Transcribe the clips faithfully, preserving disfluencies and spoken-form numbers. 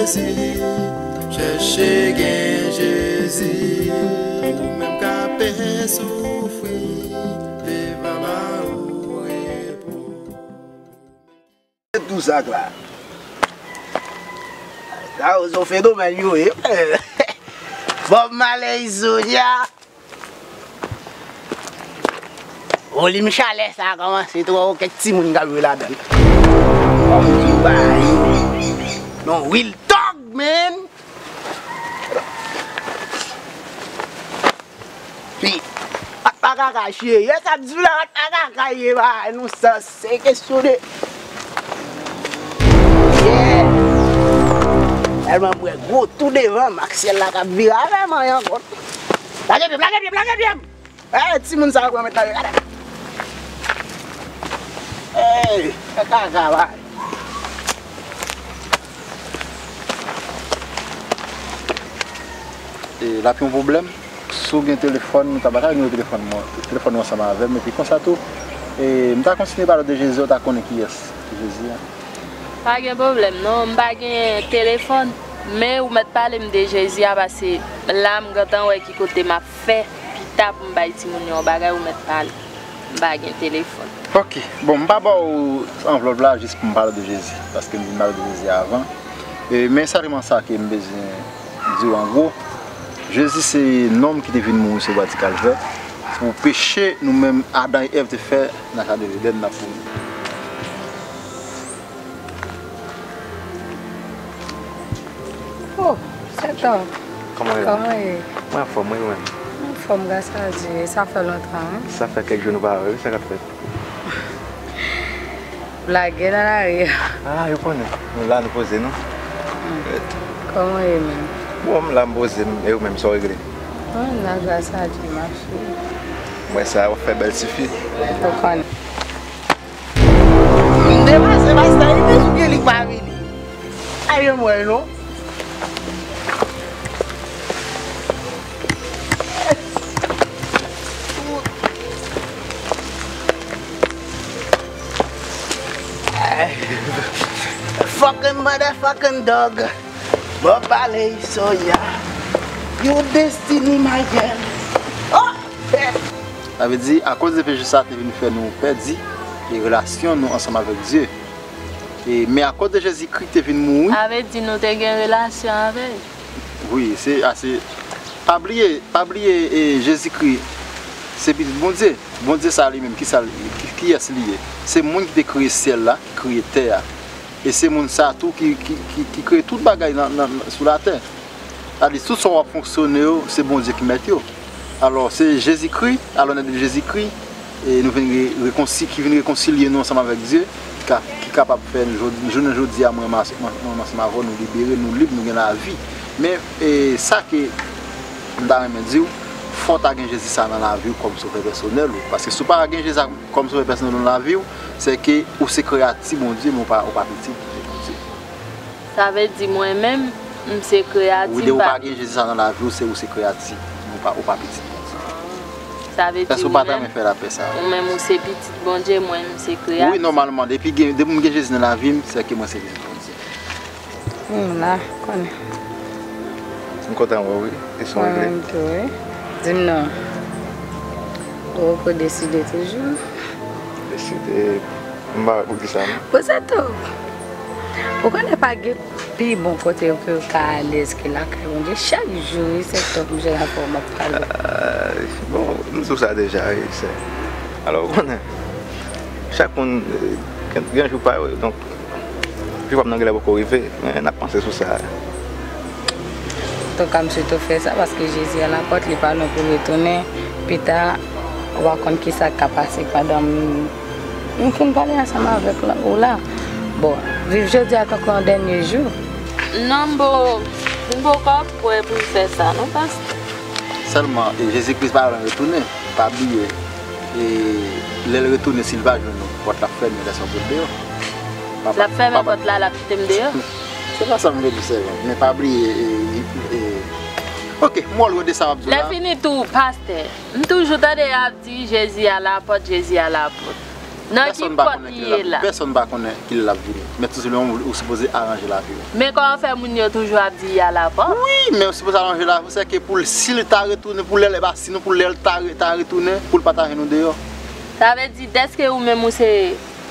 Chèche gen Jezi, ou menm k ap soufri, li va ba ou repo. Tout sa la. Sa yo se fenomèn yo ye. Bob Marley Sonia. Volim chalè sa a kòmanse twò wo, kèk timoun k ap jwe ladan l. Kòm di w bay. Non, real talk, man. Pi, pa, pa kaka cheri. E sa m di w la, pa kaka ye, ba, nou sa, se kesyon de. Yeah. Tèlman m wè gwo tou devan, Maxyèl la k ap vire avè m anyen ankò. Lage pye m, lage pye m, lage pye m! Eh, timoun sa yo pran mèt la, gade. Hey, fè kaka, bay. E, l ap yon pwoblèm. Si w gen telefòn, ou ta ba ta nimewo telefòn mwen, telefòn ou ansanm avè m, epi konsa tou, e, m ta kontinye pale w de Jezi, ou ta konnen kiyès ki Jezi a. Pa gen pwoblèm, non, m pa gen telefòn, men ou mèt pale m de Jezi a, paske la, m gentan wè ki kote m ap fè pita pou m bay timoun yo yon bagay, ou mèt pale. M pa gen telefòn. Ok, bon, m pa ba w anvlòp la jis pou m pale w de Jezi, paske m vin pale w de Jezi avan. E, men sèlman sa ke m bezwen di w an gwo. Jezi se nonm ki te vin mouri sou bwa di Kalvè pou peche nou menm Adan e Èv te fè nan jaden Edenn nan pou nou. Oh, Sètò. Kòman w ye? Kòman w ye? Mwen anfòm, wi, ou menm? Mwen anfòm, gras a Dye. Sa fè lontan, wi. Sa fè kèk jou nou pa wè, wi, sa k ap fèt? Blagè nan lari a. Ah, yo konnen. Nou la, nou poze, non? Mm. Kòman w ye menm? Bon, m la, m poze, m, e ou menm, sa w regle? Mwen la, gras a Dye, m ap swiv. Mwen sa, w ap fè bèl tifi. Ou konnen. M te panse pastè Ives ou gen li k pa vini. Ay, yo m wè l non. Fucking motherfucking dog. Bon pale, Sonia. You destiny, my girl. Oh, shit. Sa vle di, akoz de peche sa te vin fè nou pèdi e relasyon nou ansanm avèk Dye. E, men akoz de Jezikri te vin mouri. Sa vle di nou te gen relasyon avè l. Wi, se, a, se, pa bliye, pa bliye, e, Jezikri se pitit Bondye. Bondye sa li menm, ki sa li, ki, kiyès li ye? Se moun ki te kreye syèl la, ki kreye tè a. E se moun sa tou ki, ki, ki, ki kreye tout bagay nan, nan, sou latè. Sa di, tout sa w ap fonksyone yo, se Bondye ki mèt yo. Alò, se Jezikri, alò, nan Jezikri, e nou vin re-, rekonsi-, ki vin rekonsilye nou ansanm avèk Dye, ki ka, ki kapab fè jodi, jounen jodi a, mwen, mwen, mwen ansanm avè w, nou libere, nou lib, nou gen lavi. Men, e, sa ke m ta renmen di w, fò w ta gen Jezi sa nan lavi w kòm sovè pèsonèl ou. Paske si w pa gen Jezi a kòm sovè pèsonèl ou nan lavi w, se ke ou se kreyati Bondye, men ou pa, ou pa pitit Bondye. Sa vle di mwen menm, m se kreyati. Wi, depi w pa gen Jezi sa nan lavi w, se ou se kreyati. Ou pa, ou pa pitit Bondye. Sa vle di ou menm, ou menm ou se pitit Bondye, mwen m se kreyati. Wi, nòmalman, depi gen, depi m gen Jezi nan lavi m, se ke mwen se pitit Bondye. Wi, m la, konnen. M kontan wè w, wi. E sa w regle? Mwen menm tou, wi. Di m non. Ou poko deside toujou? Deside, m pa wè poukisa non. Poze tou. Ou konnen pa gen pi bon kote pou yo ka alèz ke lakay Bondye. Chak jou, wi, se top m jwenn avè w m ap pale. Ah, bon, m di w sa deja, wi, sè. Alò, ou konnen, chak moun, eh, gen, gen jou pa yo, donk, jou pa m nan genlè poko rive, men n ap panse sou sa. Antouka, m swete w fè sa, paske Jezi a lapòt, li pa lwen pou l retounen. Pita, ou pa konn kisa k ka pase pandan m M fin pale ansanm avèk la, ou la. Bon, viv jodi a tankou yon dènye jou. Non, m po-, m poko ap prè pou m fè sa, non, pastè. Sèlman, e, Jezikri pa lwen retounen. Pa bliye, e, lè l retounen, si l pa jwenn nou, pòt l ap fèmen, lèse yon bout deyò. L ap fèmen pòt la, l ap kite m deyò. Se pa sa m vle di, sèvant, men pa bliye, e, e, e, oke, m wè w rode sa w ap di w la. Lè fini tou, pastè, m toujou tande y ap di, Jezi a lapòt, Jezi a lapòt. Nan ki pòt li ye la? Pèsonn pa konnen kilè l ap vini. Men tou se lè ou sipoze aranje lavi w. Men kòman fè moun yo toujou ap di y a la pòt? Wi, men ou sipoze aranje lavi w, sèke pou l, si l ta retounen, pou lè l, e pa si non, pou lè l ta re-, ta retounen, pou l pa ta jwenn ou deyò. Sa vle di, dèske ou menm ou se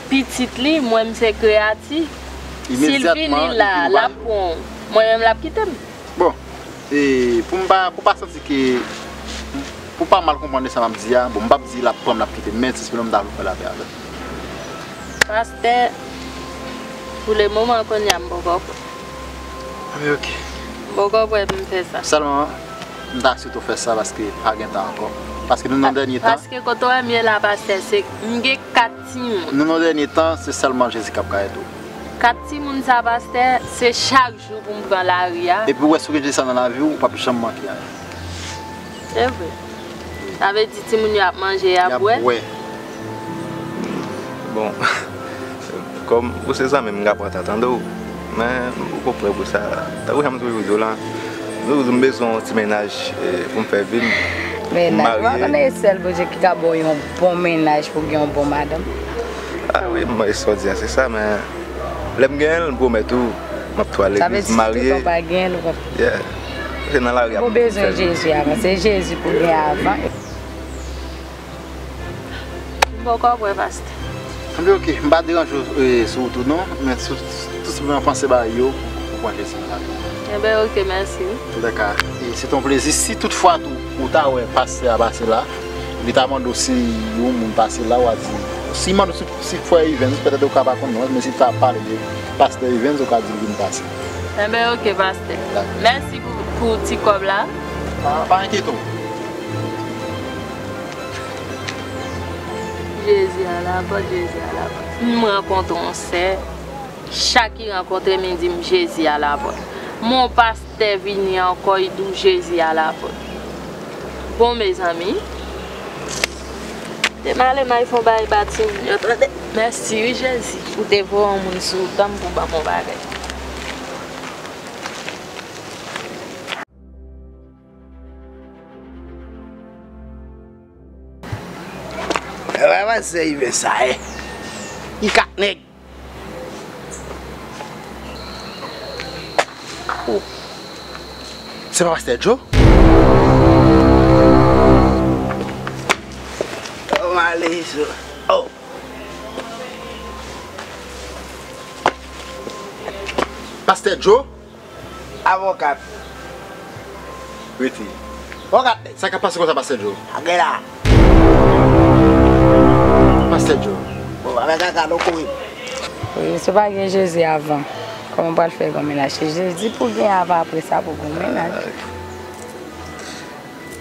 pitit li, mwen m se kreyati. Si l vini la, l ap pran w. Mwen menm l ap kite m. Bon, e, pou m pa, pou pa santi ke, pou pa mal konprann de sa m ap di a, bon, m p ap di l ap pran m, l ap kite m, men se sèlman m ta vle fè lapè avè l. Pastè, pou le moman kounye a m poko kwè. Anben, oke. M poko kwè pou m fè sa. Sèlman, m ta swete w fè sa paske pa gen tan ankò. Paske nou nan dènye tan. Paske kote w wè m ye la, pastè, se, m gen kat timoun. Nou nan dènye tan, se sèlman Jezi k ap ka ede w. Kat timoun sa, pastè, se chak jou pou m pran lari a. Epi ou wè, si w gen Jezi sa nan lavi w, ou p ap janm manke anyen. Se vre. Sa vle di timoun yo ap manje, y ap bwè. Y ap bwè. Bon, kòm ou se zanmi m, m ka pran tan tande w. Men, m poko prè pou sa. Tankou jan m toujou di w la, m toujou di w m bezwen yon ti mennaj, e, pou m fè vi m. Mennaj? M marye. Ou pa konnen e sèl Bondye ki ka ba w yon bon mennaj pou w gen yon bon madanm? A wi, m, e sa w di a, se sa, men lè m genyen l, m pwomèt ou, m ap tou al legliz, m marye. Sa vle di, si toutan w pa genyen l, ou p ap. Yeah. Se nan lari a pou m fè vi. Ou bezwen Jezi avan. Se Jezi pou w gen avan. M poko prè, pastè. Anben, oke, m pa deranje w, e, sou wout ou non, men tou, tou senpleman panse bagay yo, ou pran Jezi nan lavi w. Enben, oke, mèsi wi. Antoulèka, e, se te yon plezi. Si toutfwa tou, ou ta wè pastè a pase la, li ta mande w si yon moun pase la, w a di, si mande w si, si frè Evens, petèt ou ka pa konn non, men si ta pale de pastè Evens, ou ka di l vin pase. Enben, oke, pastè. Dakò. Mèsi pou, pou ti kòb la. Pa, pa enkyete w. Jezi a la pòt, Jezi a la pòt. M rankontre yon sè, chak ki rankontre m, li di m Jezi a la pòt. Mon pastè vini ankò, li di w Jezi a la pòt. Bon, mezanmi, te m ale m al fè yon bagay ba timoun yo, tande. Mèsi wi, Jezi, ou te voye yon moun sou wout an m pou ban m yon bagay. Wè, wè, se rive sa, e. Li kat nèg. Oh. Se pa pastè Joe? Oh, maliso. Oh. Pastè Joe? Avoka. Rete. Avoka. Sa k ap pase konsa, pastè Joe? Ake la. Pastè Joe. Bon, avèk kaka, nou kouri. Wi, si w pa gen Jezi avan, kòman w pral fè gen yon mennaj? Se Jezi pou w gen avan, apre sa pou w gen yon mennaj.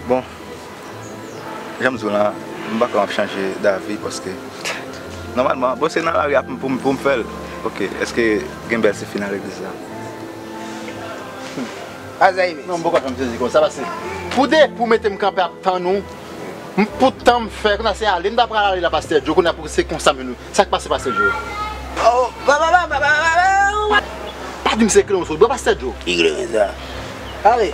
Bon, jan m di w la, m pa ka ap chanje davi paske nòmalman, bon, se nan lari a pou m, pou m, pou m fè l. Oke, èske gen bèl se fi nan legliz la? Pastè Ives. Non, m poko janm sezi konsa, paske pou de, pou mete m kanpe ap tann ou, m, pou tan m fè, konsa se ale, m ta pral ale la, pastè Joe, kounye a pou se konsa m vin. Sa k pase, pastè Joe? Oh, ba, ba, ba. Pa di m se kleyon sou do, pastè Joe. Ki kleyon sa? Ale.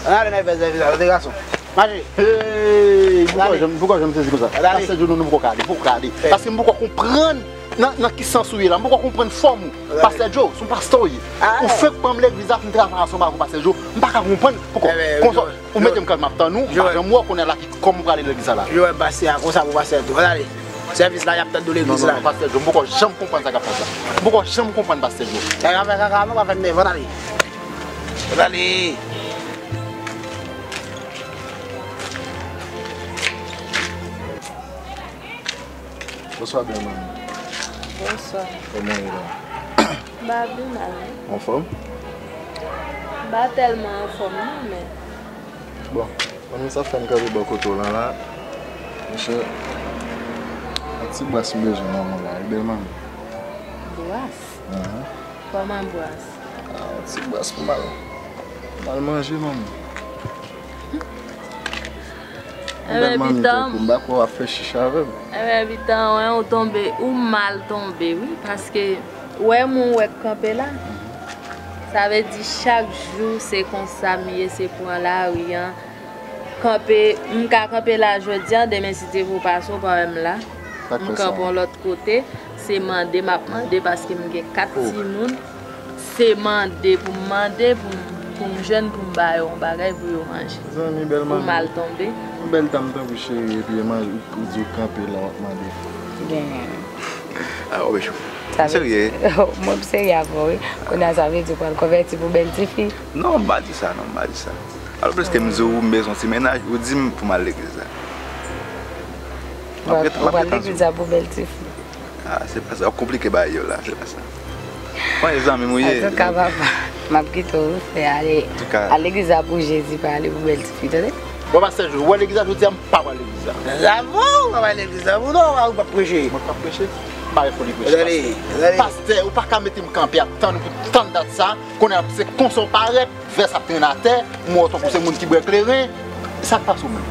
Ann ale nan fè sèvis la, kote gason. Mache. Hey, poukò janm, poukò janm sezi konsa? Pastè Joe, non, non, poukò ka ale, poukò ka ale. Paske m poko konprann nan, nan ki sans ou ye la. M poko konprann fòm ou. Pastè Joe, se yon pastè w ye. Ou fenk pran m legliz la, fin travay ansanm avè w, pastè Joe. M pa ka konprann poko. Konsa, ou mete m kanpe m ap tann ou, m pa janm wè w kounye a la ki kòman w prale legliz la la. Joe, pastè a konsa pou pastè tou. Ann ale. Sèvis la, y ap tann nou legliz la. Non, non, non, pastè Joe, m poko janm konprann sa k ap fèt la. M poko janm konprann pastè Joe. Nèg ap fè kaka, nou pa fè nèv, ann ale. Ann ale. Bonswa, bèl manmi. Bonswa. Kòman w ye la? M pa pi mal, non. Anfòm? M pa tèlman anfòm, non, men. Bon, manmi, sa fè m kanpe bò kote w lan la. Monchè, yon ti bras m bezwen nan men w la, wi, bèl manmi. Bras? Ahan. Kòman bras? Ah, yon ti bras pou m al, pou m al manje, manmi. Enben, bèl manmi, tankou m pa kwè w ap fè chicha avè m. Enben, pitan, wè, ou tonbe, ou mal tonbe, wi, paske, wè, moun wè k kanpe la. Sa vle di, chak jou, se konsa m ye, se pran lari an. Kanpe, m ka kanpe la jodi a, demen, si Dye vle, w pase, w pa wè m la. M kanpe yon lòt kote, se mande m ap mande paske m gen kat timoun. Se mande pou m mande pou m, pou m jwenn pou m ba yo yon bagay pou yo manje. Zanmi, bèl manmi. Ou mal tonbe. Yon bèl dam tankou cheri epi e manje, ou di w kanpe la w ap mande. Gen. Ah, ou bèchou. Ou serye? Mwen m serye avè w, wi. Kounye a sa vle di w pral konvèti pou bèl tifi? Non, m pa di sa, non, m pa di sa. Alò, prèske m di w m bezwen ti mennaj, ou di m pou m al legliz la. Ou pral legliz la pou bèl tifi? Ah, se pa sa, w ap konplike bagay yo la, se pa sa. Mwen, zanmi m ou ye. Antouka, papa, m ap kite w, wi, frè, ale. Antouka. Al legliz la pou Jezi, pa ale pou bèl tifi, tande? Bon, pastè Joe, ou wè legliz la jodi a, m pa pral legliz la. Bravo, ou pa pral legliz la, non, ou p ap preche. Mwen p ap preche? M pa gen foli preche, pastè. Pastè, ou pa ka mete m kanpe ap tann ou pou tann dat sa, kounye a se konsa w parèt. Vès ap trennen atè, m wè w tankou se moun ki bwè kleren. Sa k pase w menm?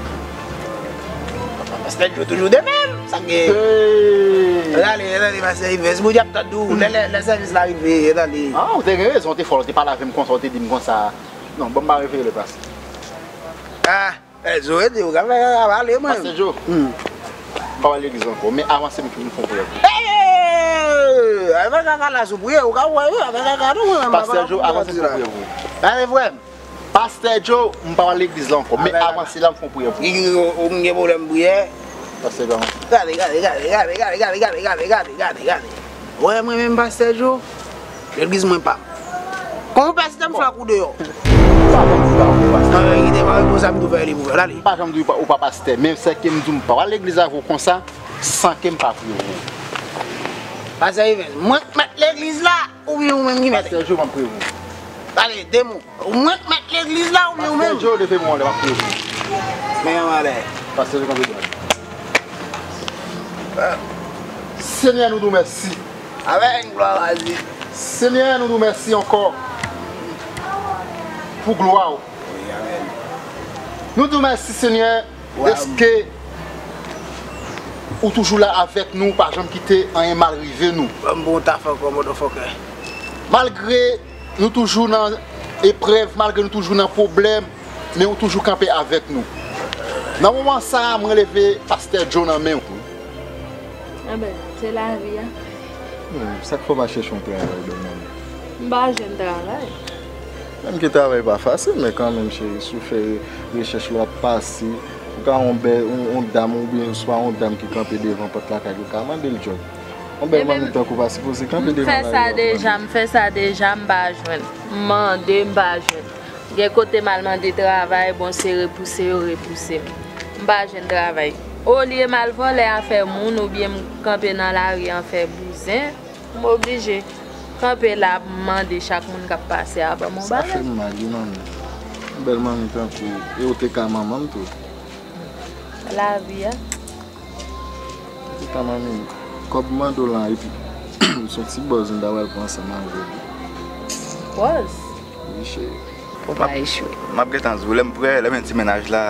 Pastè Joe toujou de menm. Sa k gen? Hey! Rale, rale, pastè Ives. Bondye ap tande w. Lè, lè, lè sèvis la rive, rale. Ah, ou te gen rezon, ou te fò, ou te pale avè m konsa, ou te di m konsa. Non, bon, m pa refere le pastè. Ah, eh, Joe, ou ka fè pale, mwen. Pastè Joe. Hmm. M pa wè legliz ankò, men avanse m fè yon priyè pou ou. Hey! Avè kaka la sou priye, ou ka wè, wi, avè kaka, non, mwen menm. Pastè Joe, avanse m fè yon priyè pou ou. Gade, frè m. Pastè Joe, m pa al legliz la ankò, men avanse la m fè yon priyè pou ou. Ou gen pwoblèm priyè? Pastè Joe. Gade, gade, gade. Wè mwen menm Pastè Joe, legliz mwen pa m. Kòman pastè m fè ak ou deyò? Pa janm di pa ou pastè. Nan verite, pa repoze sa m tou fè li pou fè. Gade. Pa janm di ou pa pastè, men sèke m di w m pa al legliz avè w konsa, san ke m pa priye pou ou. Pastè Evens, mwen k mèt legliz la, oubyen ou menm ki mèt? Pastè Joe, m ap priye pou ou. Gade, de mo. Mwen k mèt legliz la oubyen ou menm? Pastè Joe, leve men w anlè, m ap priye pou ou. Men w anlè. Pastè Joe, kanpe dwat. Senyè, nou di w mèsi. Amèn, glwa a Dye. Senyè, nou di w mèsi ankò pou glwa w. Wi, amèn. Nou di w mèsi, Senyè. Dèske ou toujou la avèk nou, ou pa janm kite anyen mal rive nou. Ban m bon taf ankò, motherfucker. Malgre nou toujou nan eprèv, malgre nou toujou nan pwoblèm, men ou toujou kanpe avèk nou. Nan moman sa a, mwen leve Pastè Joe nan men w. Enben, se lavi a. Hmm, sa k fè w pa chèche yon travay, bèl manmi? M pa jwenn travay. Menm ke travay pa fasil, men kanmenm, cheri, si w fè rechèch la, w ap pase, ou ka yon bèl, yon, yon dam, oubyen swa yon dam ki kanpe devan pòt lakay li, ou ka mande l djòb. Yon bèl manmi tankou w pa sipoze kanpe devan lakay lòt manmi. M fè sa deja, m fè sa deja, m pa jwenn. M mande, m pa jwenn. Gen kote m al mande travay, bon, se repouse yo repouse m. M pa jwenn travay. Olye m al vòlè afè moun oubyen m kanpe nan lari an fè bouzen, m oblije kanpe la ap mande chak moun k ap pase a ban m yon bagay. Sa fè m mal, wi, manmi. Yon bèl manmi tankou w, e w te ka manman m tou. Lavi a. Kòb m mande w la, epi se yon ti bòz m ta pral pran ansanm avè w. Bòz? Wi, cheri. Pou pa echwe. M ap gentan di w, lè m prè, lè m gen ti mennaj la,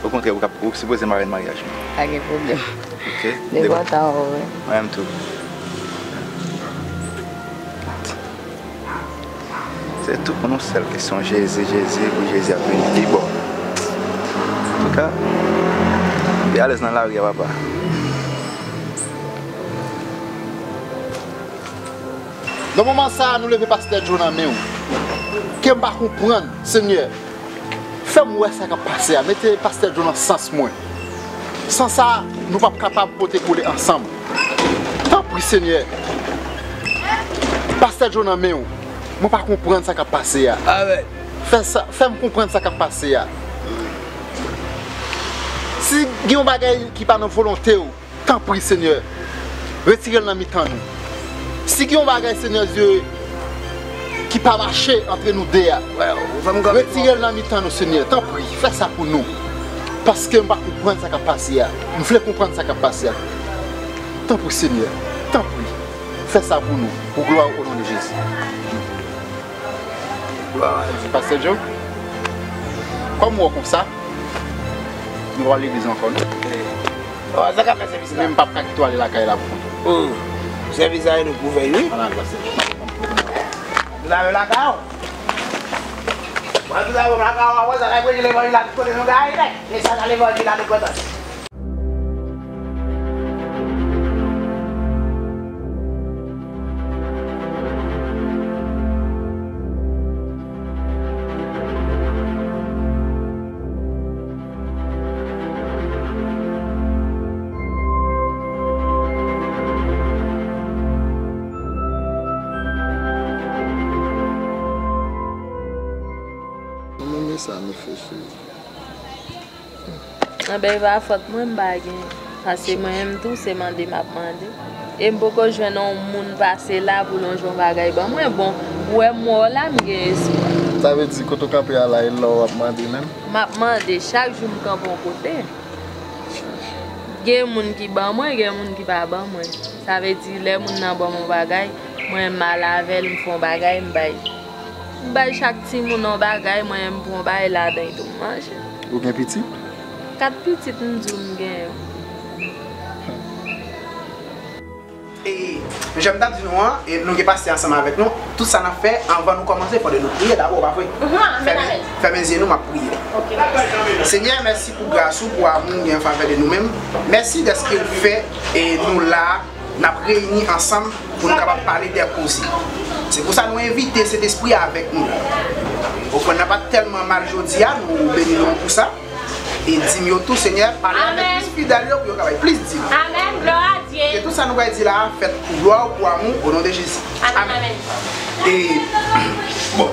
okontrè, ou ka, ou sipoze marye nan maryaj mwen. Pa gen pwoblèm. Ok? Depi w kontan, wi. Mwen menm tou. Se tou pou nou sèl kesyon Jezi, Jezi, wi, Jezi ap vini pi bon. Antouka, pi alèz nan lari a, papa. Nan moman sa a, nou leve Pastè Joe nan men w. Ke m pa konprann, Senyè. Fè m wè sa k ap pase a. Mete Pastè Joe nan sans mwen. San sa, nou p ap kapab pote kole ansanm. Tanpri, Senyè. Pastè Joe nan men w. Mwen pa konprann sa k ap pase a. Amèn. Fè sa, fè m konprann sa k ap pase a. Si gen yon bagay ki pa nan volonte w, tanpri, Senyè, retire l nan mitan nou. Si gen yon bagay, Senyè Dye, ki pa mache antre nou de a, retire l nan mitan nou, Senyè. Tanpri, fè sa pou nou. Paske m pa konprann sa k ap pase a. M vle konprann sa k ap pase a. Tanpri, Senyè. Tanpri. Fè sa pou nou. Pou glwa ou, o non de Jezi. Pastè Joe, kòm ou wè konsa, nou pa al legliz ankò, non? Sa ka fè sèvis la. Men m p ap ka kite w ale lakay la pou kont ou. Sèvis la, e nou pou fè, wi. Ann al, Pastè Joe. Nou lave lakay ou. Mwen tou lave lakay ou, apre sa, kay preche levanjil la, tout kote nou gaye, nèg. E sa nan levanjil la, nou kontan. Sa nou fè, cheri? Anben, e pa fòt mwen, m pa gen. Paske mwen menm tou, se mande m ap mande. E m poko jwenn yon moun pase la pou lonje yon bagay ban mwen. Bon, ou wè m wè w la, m gen espwa. Sa vle di, kote w kanpe a la, e la w ap mande menm? M ap mande, chak jou m kanpe yon kote. Gen moun ki ban mwen, gen moun ki pa ban mwen. Sa vle di, lè moun nan ban m yon bagay, mwen menm m al avè l, m fè yon bagay, m bay. M bay chak timoun yon bagay, mwen menm m pran yon bagay ladan l tou, m manje. Ou gen pitit? Kat pitit m di w m genyen. E jan m t ap di nou an, e nou gen pastè ansanm avèk nou. Tout sa n ap fè, anvan nou kòmanse, fòk nou priye dabò, pa vre? Fèmen zye nou, m ap priye. Senyè, mèsi pou gras ou, pou amou w gen an favè de nou menm. Mèsi dèske ou fè e nou la, n ap reyini ansanm pou nou kapab pale de koze. Se pou sa nou envite Sentespri a avèk nou la. Ofrann nan pa t tèlman mal jodi a, nou beni nou pou sa. E dim yo tou, Senyè, pale avèk plis fidèl yo pou yo ka bay plis dim. Amèn. Glwa a Dye. Ke tout sa nou pral di la a fèt pou glwa ou, pou amou, o non de Jezi. Amèn. E, bon,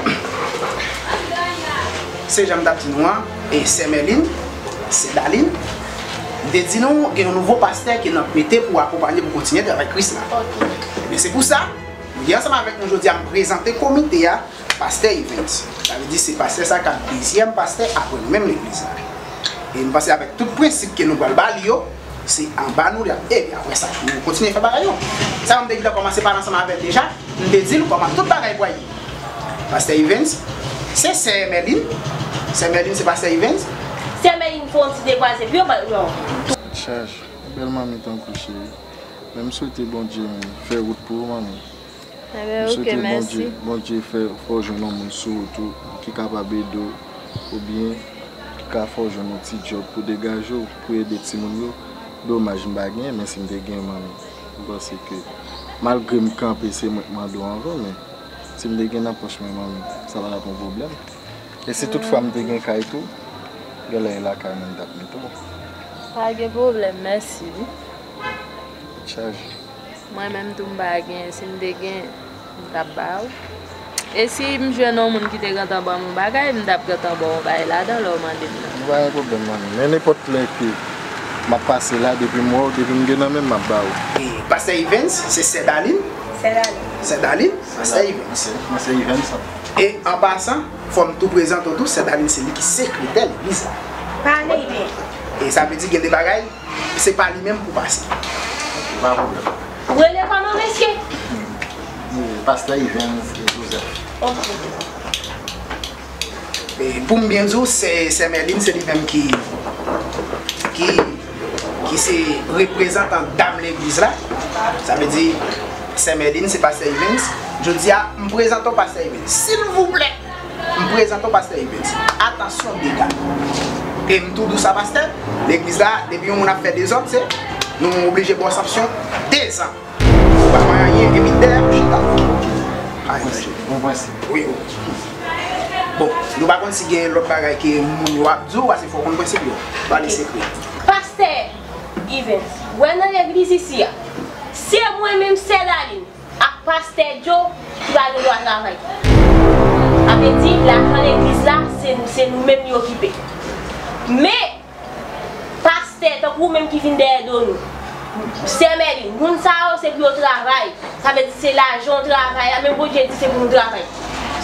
se jan m t ap di nou an, e Sè Mèlin, Sè Dalin, m te di nou gen yon nouvo pastè ke n ap mete pou akonpanye, pou kontinye travay Kris la. Ebyen, se pou sa, nou gen ansanm avèk nou jodi a, m prezante komite a, Pastè Evens. Sa vle di se pastè sa k ap dezyèm pastè apre nou menm legliz la. E m panse avèk tout prensip ke nou pral ba li yo, se anba nou l ap, epi apre sa, nou kontinye fè bagay yo. Sa mwen te gentan kòmanse pale ansanm avè l deja, m te di l kòman tout bagay pral ye. Pastè Evens, se sè Mèlin. Sè Mèlin se pastè Evens. Sè Mèlin fè yon ti dekwaze, pi yo pa, non. Chaj, bèl manmi tankou cheri. Men m swete Bondye fè wout pou ou, manmi. M swete Bondye, Bondye fè, fè w jwenn yon moun sou wout ou ki kapab ede w oubyen ki ka fè w jwenn yon ti djòb pou degaje w, pou ede timoun yo. Domaj m pa gen, men si m te gen, manmi, m panse ke malgre m kanpe, se mwen k mande w anvan, men si m te gen nan pòch mwen, manmi, sa pa t ap yon pwoblèm. E si tout fwa m te gen kay tou, genlè e lakay mwen m t ap mete w. Pa gen pwoblèm, mèsi wi. Chaj. Mwen menm tou m pa gen, si m te gen, m t ap ba w. E si m jwenn yon moun ki te gentan ban m yon bagay, m t ap gentan ba w yon bagay ladan lè w mande m nan. Pa gen pwoblèm, manmi. Men nenpòt lè ke m ap pase la, depi m wè w, depi m gen nan men m, m ap ba w. E Pastè Evens, se sè Dalin? Sè Dalin. Sè Dalin, Pastè Evens. Mwen se Evens. E an pasan, fò m tou prezante w tou, sè Dalin se li ki sekretè legliz la. Pale byen. E sa vle di gen de bagay se pa li menm pou pase. Pa pwoblèm. Ou rele kòman, mesye? Pastè Evens Joseph. Ok. E pou m byen di w, sè, sè Mèlin, se li menm ki, ki, ki se reprezantan dam legliz la. Sa vle di, sè Mèlin, se pastè Evens. Jodi a, m prezante w pastè Evens. Silvouplè! M prezante w pastè Evens. Atansyon dega. E m tou di w sa pastè, legliz la, depi yon moun ap fè dezòd, se nou oblije ba w sanksyon dezan. Ou pa fè anyen, epi dèyè pou chita. Bon prensip. Wi, wi. Bon, nou pa konn si gen lòt bagay ke moun yo ap di w, paske fò w konn prensip yo. Pale sekre. Pastè Evens, wè nan legliz isi a, se mwen menm sè Dalin ak pastè Joe ki pa gen dwa travay. Sa vle di, lajan legliz la, se, se nou menm li okipe. Men, pastè, tankou ou menm ki vin dèyè do nou, sè Mèlin, moun sa yo, se pou yo travay. Sa vle di, se lajan w travay la, men Bondye di se pou nou travay.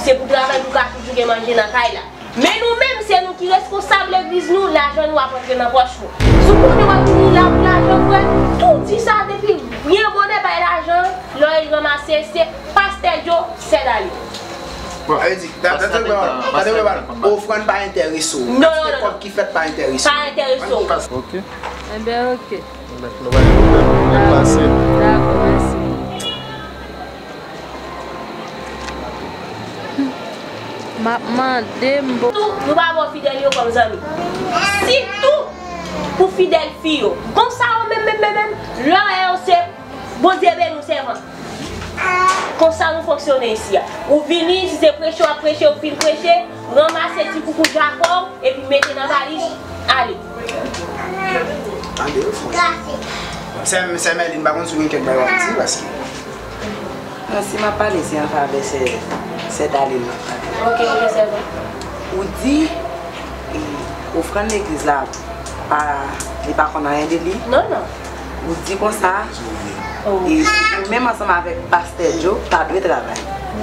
Se pou travay pou ka toujou gen manje nan kay la. Men nou menm, se nou ki reskonsab legliz nou, lajan nou ap antre nan pòch nou. Si w konnen w ap vini la pou lajan, frè, tou di sa depi byen bonè, bay lajan, lè w ranmase, se pastè Joe, sè Dalin. Sa vle di, tande, tande, ofrann pa enterese w. Non, non, non, non. Kòb ki fèt pa enterese w. Pa enterese w. Ok. Enben, ok. Enben, nou pa gen pwoblèm, nou byen pase. Dakò, mèsi. M ap mande m pou. Nou pa ba w fidèl yo kòm zanmi. Sitou pou fidèl fi yo. Konsa yo menm, menm, menm, menm, lè w wè yo se Bondye beni w sèvant. Konsa nou fonksyone isi a. Ou vini, si se preche w ap preche, ou fin preche, ranmase ti koukou Jakòb, epi mete nan valiz, ale. Tande yo fò. Sè, sè Mèlin, m pa konn si w gen kèk bagay w ap di, paske. Non, si m ap pale, se an favè sè, sè Dalin m ap pale. Ok, ok, sèvant. Ou di, Ofrann legliz la, pa, li pa konn anyen de li. Non, non. Ou di konsa, Oh. e ou menm ansanm avèk pastè Joe, ta dwe travay.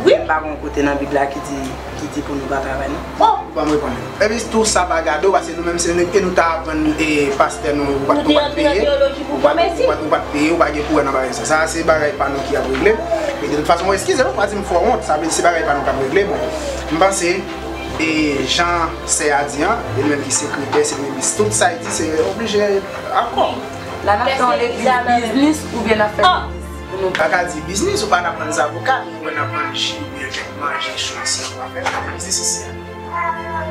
Wi. Pa gen yon kote nan Bib la ki di, ki di pou nou pa travay, non. Oh. Ban m reponn li. Epi tou sa pa gade w, paske nou menm se nou, e nou ta aprann e pastè nou, ou pa t ou pa t peye. Ou pa t ou pa t- ou pa t peye, ou pa gen pou wè nan bagay sa. Sa se bagay pa nou ki ap regle. E de tout fason, eskize m, ou pa di m fè w wont, sa vle di se bagay pa nou k ap regle. Bon, m panse, e jan sè a di an, e li menm ki sekretè, se li menm ki tout sa l di, se oblije akò. La n ap fè yon legliz biznis oubyen n ap fè biznis pou nou? Pa ka di biznis, ou pa n ap pran zavoka, nou wè n ap pran ji oubyen kèk manje cho isi, nou pa fè biznis isi a.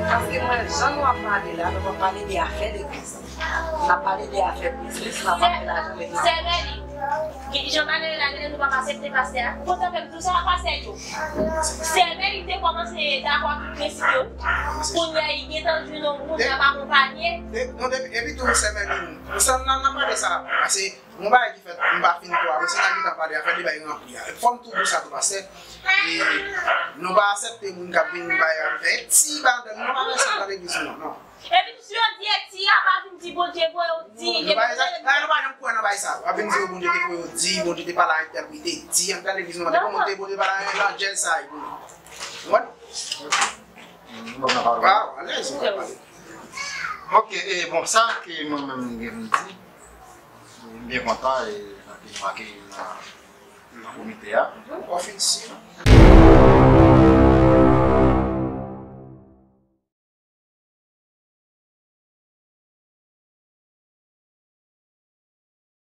Paske mwen, jan nou ap pale la, nou pa pale de afè legliz. N ap pale de afè biznis, n ap pale lajan legliz. Sè Mèli, jan bagay yo la genlè nou p ap aksepte pastè a. Ou kontan fè m di w sa, pastè Joe. Sè Mèli te kòmanse dakò ak tout prensip yo. Kounye a, li gentan jwenn yon moun l ap akonpanye. E, non, depi, epi tou, sè Mèli, nou sa, n ap pale sa, paske yon bagay ki fèt, m pa fin twò avanse, n a gentan pale afè li bay ranpli a. Fò m tou di w sa tou, pastè. E, nou pa aksepte moun k ap vin bay afè ti bagay, nou pa fè sa nan legliz nou, non. Epi si yo di e ti a, pa vin di Bondye voye w di. Nou pa, nou pa janm kwè nan bagay sa. W ap vin di yo Bondye te voye w di, Bondye te pale avèk tèl, li te di, ann tande legliz nou, depi Bondye, Bondye pale avèk evanjèl sa, e pou nou. Ou konprann? M ban m la pale. Waaw, alèz, ou ka pale. Ok, e bon, sa ke mwen menm m gen pou m di, m byen kontan e nan ke nou akeyi m nan, nan komite a. Ou fin si.